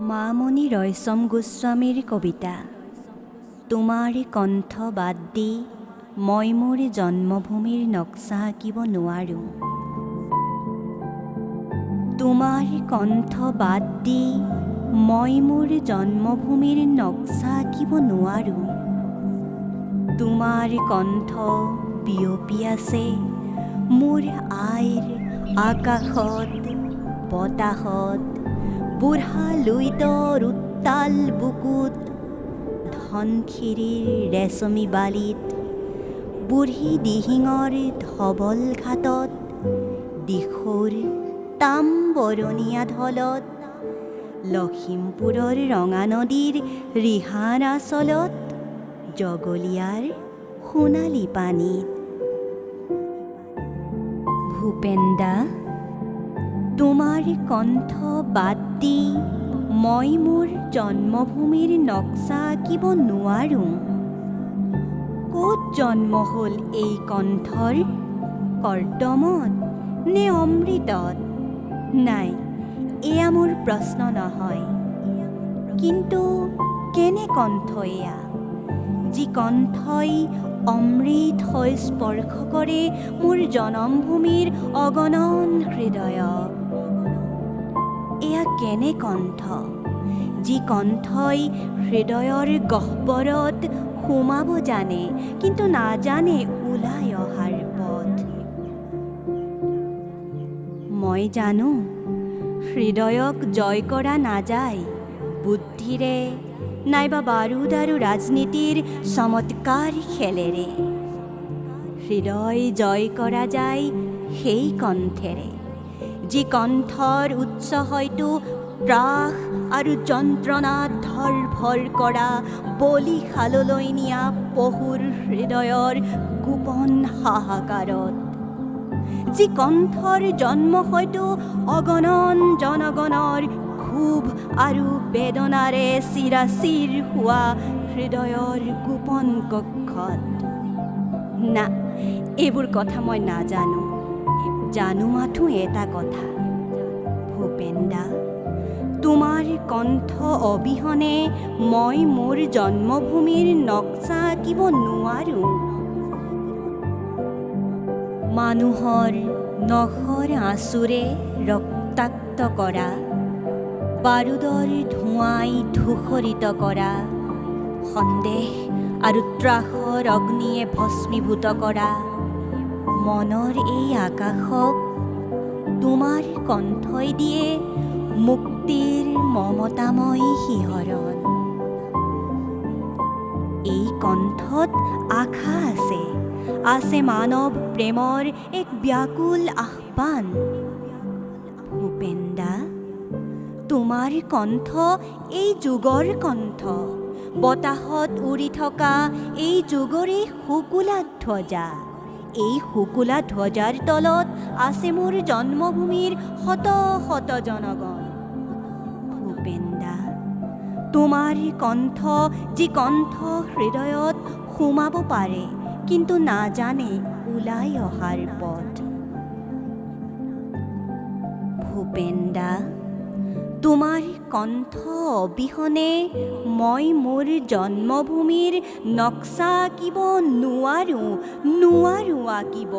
মামণি ৰয়ছম গোস্বামীৰ কবিতা তোমাৰ কণ্ঠ বাদ দি মই মোৰ জন্মভূমিৰ নক্সা আঁকিব নোৱাৰোঁ। তোমাৰ কণ্ঠ বাদ দি মই মোৰ জন্মভূমিৰ নক্সা আঁকিব নোৱাৰোঁ। তোমাৰ কণ্ঠ বিয়পি আছে মোৰ আইৰ আকাশত, বতাহত, বুঢ়া লুইতৰ উত্তাল বুকুত, ধনশিৰিৰ ৰেচমী বালিত, বুঢ়ী দিহিঙৰ ধৱল ঘাটত, দিখৌৰ তাম বৰণীয়া ঢলত, লখিমপুৰৰ ৰঙা নদীৰ ৰিহাৰ আঁচলত, জগলীয়াৰ সোণালী পানীত। ভূপেনদা, তোমাৰ কণ্ঠ বাদ দি মই মোৰ জন্মভূমিৰ নক্সা আঁকিব নোৱাৰোঁ। ক'ত জন্ম হ'ল এই কণ্ঠৰ? কৰ্দমত নে অমৃতত? নাই, এয়া মোৰ প্ৰশ্ন নহয়। কিন্তু কেনে কণ্ঠ এয়া, যি কণ্ঠই অমৃত হৈ স্পৰ্শ কৰে মোৰ জনমভূমিৰ অগণন হৃদয়ক? এয়া কেনে কণ্ঠ, যি কণ্ঠই হৃদয়ৰ গহ্বৰত সোমাব জানে, কিন্তু নাজানে ওলাই অহাৰ পথ? মই জানো, হৃদয়ক জয় কৰা নাযায় বুদ্ধিৰে নাইবা বাৰুদ আৰু ৰাজনীতিৰ চমৎকাৰ খেলেৰে। হৃদয় জয় কৰা যায় সেই কণ্ঠেৰে, যি কণ্ঠৰ উৎস হয়তো ত্ৰাস আৰু যন্ত্ৰণাত ধৰফৰ কৰা বলিশাললৈ নিয়া পহুৰ হৃদয়ৰ গোপন হাহাকাৰত, যি কণ্ঠৰ জন্ম হয়তো অগণন জনগণৰ ক্ষোভ আৰু বেদনাৰে চিৰাচিৰ হোৱা হৃদয়ৰ গোপন কক্ষত। না, এইবোৰ কথা মই নাজানো। জানো মাথোঁ এটা কথা, ভূপেনদা, তোমাৰ কণ্ঠ অবিহনে মই মোৰ জন্মভূমিৰ নক্সা আঁকিব নোৱাৰোঁ। মানুহৰ নখৰ আঁচোৰে ৰক্তাক্ত কৰা, বাৰুদৰ ধোঁৱাই ধূসৰিত কৰা, সন্দেহ আৰু ত্ৰাসৰ অগ্নিয়ে ভস্মীভূত কৰা মনৰ এই আকাশক তোমাৰ কণ্ঠই দিয়ে মুক্তিৰ মমতাময় শিহৰণ। এই কণ্ঠত আশা আছে, আছে মানৱ প্ৰেমৰ এক ব্যাকুল আহ্বান। ভূপেনদা, তোমাৰ কণ্ঠ এই যুগৰ কণ্ঠ, বতাহত উৰি থকা এই যুগৰে শুকুলা ধ্বজা। এই শুকুলা ধ্বজাৰ তলত আছে মোৰ জন্মভূমিৰ শত শত জনগণ। ভূপেনদা, তোমাৰ কণ্ঠ, যি কণ্ঠ হৃদয়ত সোমাব পাৰে, কিন্তু নাজানে ওলাই অহাৰ পথ। ভূপেনদা, তোমাৰ কণ্ঠ অবিহনে মই মোৰ জন্মভূমিৰ নক্সা আঁকিব নোৱাৰোঁ, নোৱাৰোঁ আঁকিব।